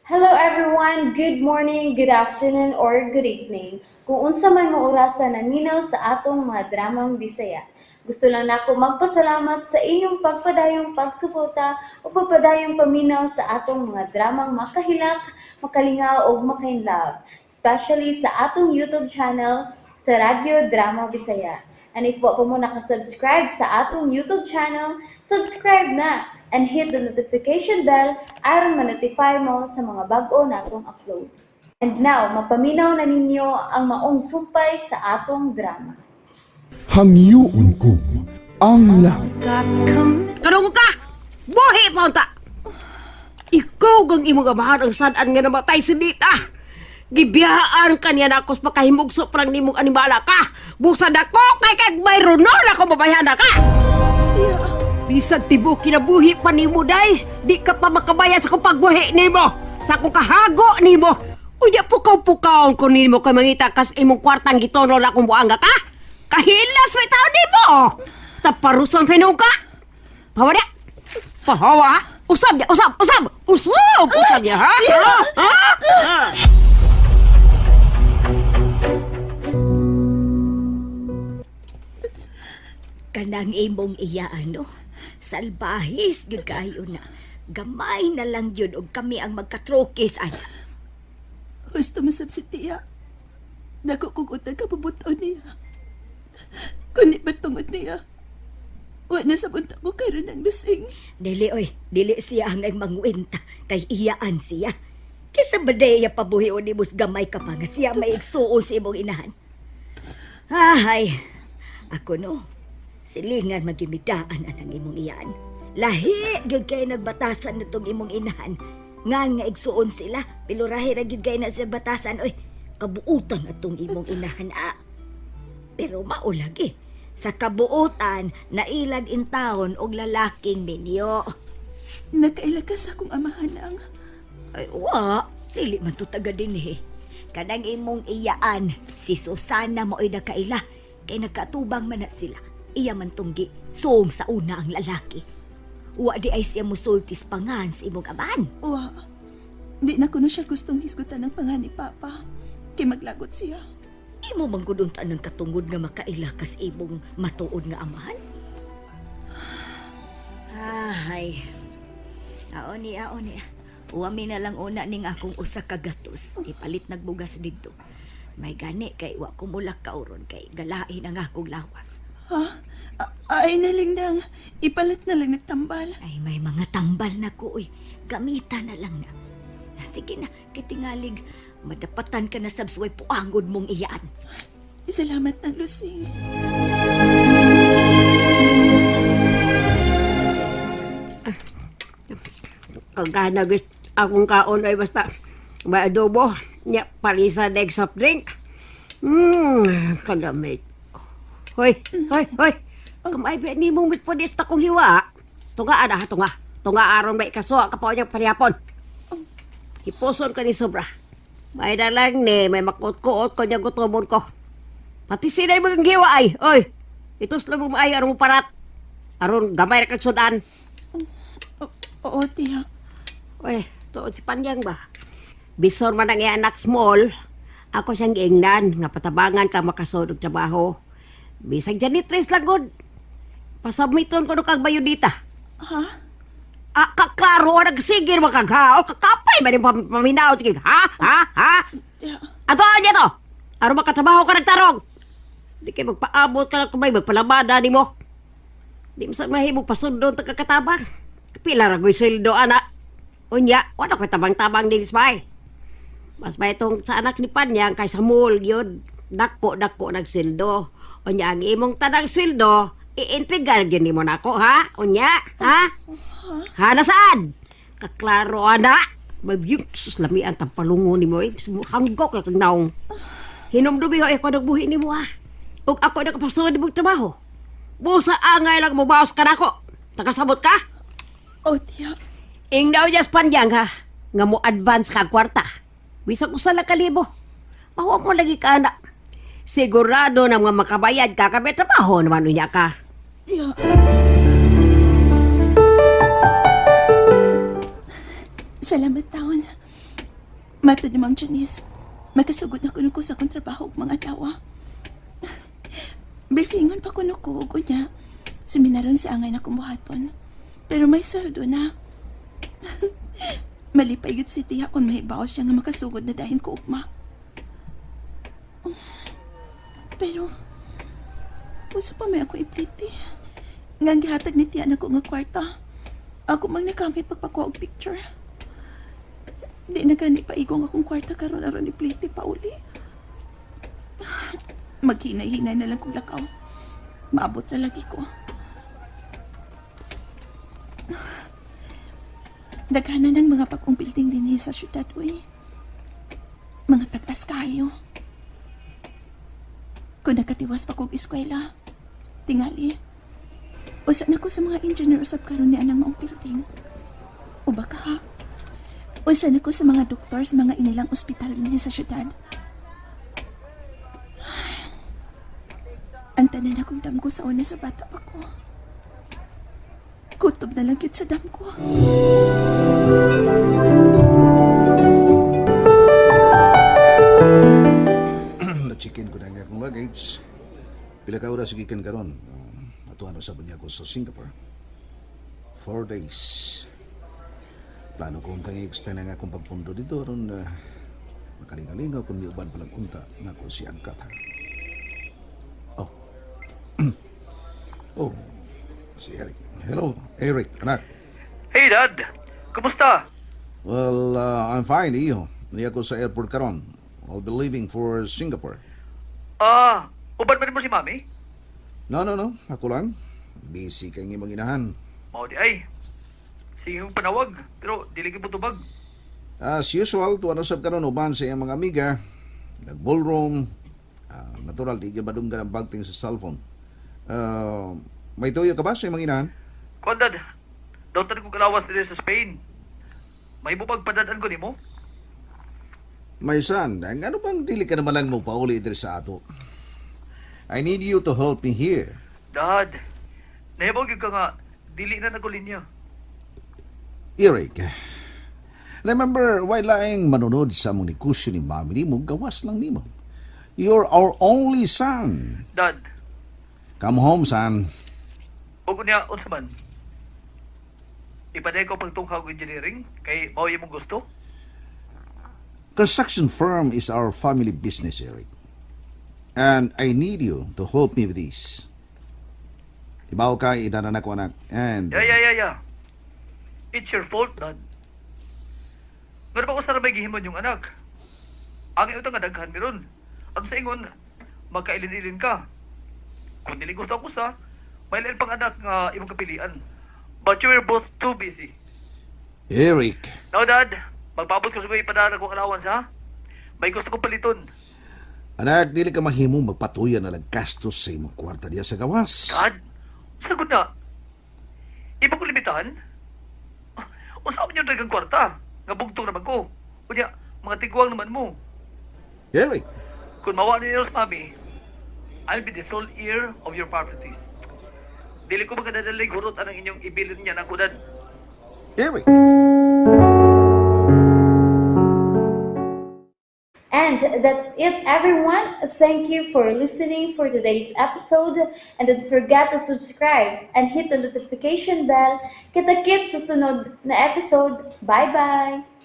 Hello everyone! Good morning, good afternoon, or good evening. Kung unsa man mo orasa naminaw sa atong mga dramang Bisaya. Gusto lang nako magpasalamat sa inyong pagpadayong pagsuporta o pagpadayong paminaw sa atong mga dramang makahilak, makalingaw ug makainlove, especially sa atong YouTube channel sa Radyo Drama Bisaya. And if wa pa mo nakasubscribe sa atong YouTube channel, subscribe na and hit the notification bell aron ma-notify mo sa mga bag-o natong uploads. And now, mapaminaw na ninyo ang maong sumpay sa atong drama. Hangyoon ko ang love. Kanungo ka! Buhi pa unta! Ikaw gang imong amahan ang sad-an nga namatay si Nita. Gibiyaan ka niya na ako sa makahimugso parang nimong animala ka. Busa dako kay kag mayroon na ako mabayhana ka. Bisag tibuok kinabuhi pa nimo day. Di ka pa makabayan sa akong pagbuhi nimo. Sa akong kahago nimo. Unya pukaw-pukaw ko nimo kay mangita kas imong kwartang gitono na akong buanga ka. Kahilas may tao nimo. Taparuson hinuong ka. Pahawa niya. Pahawa. Usab niya, usab, usab. Usab, usab niya, ha? Ha? Ha? Ha? Kanang imong iya ano, salbahis gyud kaayo na. Gamay na lang yun og kami ang magkatrokis ana. Gusto masab si Tia. Dako kong utang kabubuton niya. Kundi ba tungod niya? Wa na sa punta ko karon ng lusing. Dili oy, dili siya ang ay mangwenta kay iyaan siya. Kaysa ba day iya pabuhi o nibus gamay ka pa nga siya may igsuon sa imong inahan. Ahay, ako no, silingan magimidaan anang imong iyaan. Lahi gyud kay nagbatasan na tong imong inahan. Ngan nga igsuon sila, pilurahi ra gyud kay na sa batasan oy. Kabuutan atong imong inahan ah. Pero maulagi. Sa kabuutan, nailad in taon og lalaking minyo. Nakaila ka sa akong amahan ang Ay, wa. Dili man to taga dinhi. Kanang imong iyaan, si Susana mao'y nakaila. Kay nagkatubang man na sila. Iya man tunggi, suong sa una ang lalaki. Wa di ay siya musultis pangan sa imong amahan. Wa. Di na kuno siya gustong hisgutan ng pangan ni Papa. Kay maglagot siya. Imo man gud unta ng katungod nga makaila kas imong matuod nga amahan. Ay. Ao ni, ao ni. Uwami na lang una ning akong usa ka gatos. Ipalit nagbugas didto. May gani kay wa ko mulak kauron kay galain ang akong lawas. Ha? Ay naling nang ipalit na lang nagtambal. Ay may mga tambal na ko uy. Gamita na lang na. Ah, sige na, kitingalig. Madapatan ka na sabsway puangod mong iyaan. Salamat ng lusing. Ang kanagis akong kaon ay basta may adobo. Nya, parisa na soft drink. Kalamit. Hoy, hoy, hoy. Kamay ba ni mong mitpunis ta kong hiwa? Tunga ana, tunga. Tunga aron may kaso ka pa niya parihapon. Hipuson ka ni sobra. May na lang ni, may makuot-kuot ko niya gutomon ko. Pati sinay mga hiwa ay. Oy, ituslo mo maayo aron mo parat. Aron gamay ra kag sudan. Oo, Tia. Uy, tuod si Panyang ba? Bisor man ang iya anak small, ako siyang giingnan nga patabangan ka makasod og trabaho. Bisag janitress lang gud. Pasubmiton ko no kag bayodita. Ha? Ah, kaklaro nagsigir man kag ha. O kakapay ba ni paminaw sige ha? Ha? Ha? Tia. Ato niya to. Aron makatrabaho ka nagtarong. Di kay magpaabot ka lang kung may magpalamada nimo. Di mo sa mahimong pasundon ta kakatabang. Pila ra ko'y sweldo ana. Unya, wala ko'y tabang-tabang din bay. Mas may itong sa anak ni Panyang kay sa mall yun. Dako-dako nagsweldo. Unya, ang imong tanang sweldo, iintrigan yun nimo nako, ha? Unya, ha? Ha, nasaan? Kaklaro, ana. Mabyug, sus, lami ang tampalungo nimo eh. Hanggok kag naong. Hinumdumi ho, ako nagbuhi nimo, ha? Ug ako nakapasunod nimo trabaho. Busa angay lang mo baos ka nako. Takasabot ka? Oo, Tia. Ing daw niya pandyang ha, nga mo advance ka kwarta. Bisag usa lang kalibo. Mahuwa mo lagi ka na. Sigurado na mga makabayad ka kami trabaho naman unya ka. Tia. Salamat taon. Matod ni Ma'am Janice, makasugod na kuno ko sa akong trabaho ug mga adlaw. Briefingon pa kuno ko ug unya. Seminaron sa angay na kumuhaton. Pero may sweldo na. Malipay gyud si tiya kung mahibaw siya nga makasugod na dahin ko ugma. Pero, usa pa may ako ipliti. Nga ang gihatag ni tiya nako nga kwarta. Ako mang nakamit pagpakuha og picture. Di na gani paigong akong kwarta karon aron ipliti pa uli. Maghinay-hinay na lang kong lakaw. Maabot na lagi ko. Daghanan ng mga bagong building dinhi sa syudad, uy. Mga tag-as kayo. Kung nakatiwas pa kog eskwela, tingali. Usa na ko sa mga engineer usab karon ni anang maong building. O baka ha? Usa na ko sa mga doktor sa mga inilang ospital dinhi sa syudad. Ang tanan akong damgo sa una sa bata pa ko. Kutob na lang yun sa damgo. Na-check-in ko na nga akong luggage. Pila ka oras gikan karon? Atuan sa niya ko sa Singapore. 4 days. Plano ko untang i-extend ang akong pagpundo dito aron makalingalingaw kung miuban palang unta nga ko si Angkat. Oh. Oh. Si Eric. Hello, Eric, anak. Hey, Dad! Kumusta? Well, I'm fine, iyo. Niya ko sa airport karon. I'll be leaving for Singapore. Ah, uban ba mo si Mami? No, no, no. Ako lang. Busy kay imong inahan. Mao di ay. Sige kong panawag, pero dili gyud mo tubag. As usual, tuwa na sab karon uban sa iyang mga amiga. Nag-ballroom. Natural, di ka madunggan ang bagting sa cellphone. May tuyo ka ba sa imong inahan? Kuan, Dad, dawtan ko kalawas diri sa Spain. May bubag padad-an ko nimo? My son, ang ano bang dili ka naman lang mo pauli diri sa ato? I need you to help me here. Dad, nahibaw gyud ka nga dili na nako linya. Eric, remember, why laing manunod sa among negosyo ni mami nimo, gawas lang nimo. You're our only son. Dad, Come home, son. ug unya unsa man? Ipaday ko pagtungha og engineering kay mao imong gusto. Construction firm is our family business, Eric. And I need you to help me with this. Ibaw ka, idananak ko anak. And Yeah. It's your fault, Dad. Ngano ba ko sa may gihimon yung anak? Ang utang nga daghan meron. Ang sa ingon, magkailin-ilin ka. Kung dili gusto ako sa, may lain pang anak nga imong kapilian. But you were both too busy. Eric, Now, Dad, magpaabot ko sa kuya ipadaan akong allowance, ha? May gusto kong paliton. Anak, dili ka mahimong magpatuya na lagkastos sa imong kwarta diya sa gawas. Dad, sagot na. Iba ko limitahan? O saan yung dagang kwarta? Nga bugtong naman ko. Unya, mga tigwang naman mo. Eric, Kung mawa niyo sa mami, I'll be the sole heir of your properties. Dili ko magkadadalig hurot anang inyong ibilin niya ng kudan. Eric. And that's it, everyone. Thank you for listening for today's episode. And don't forget to subscribe and hit the notification bell. Kita-kits sa sunod na episode. Bye-bye!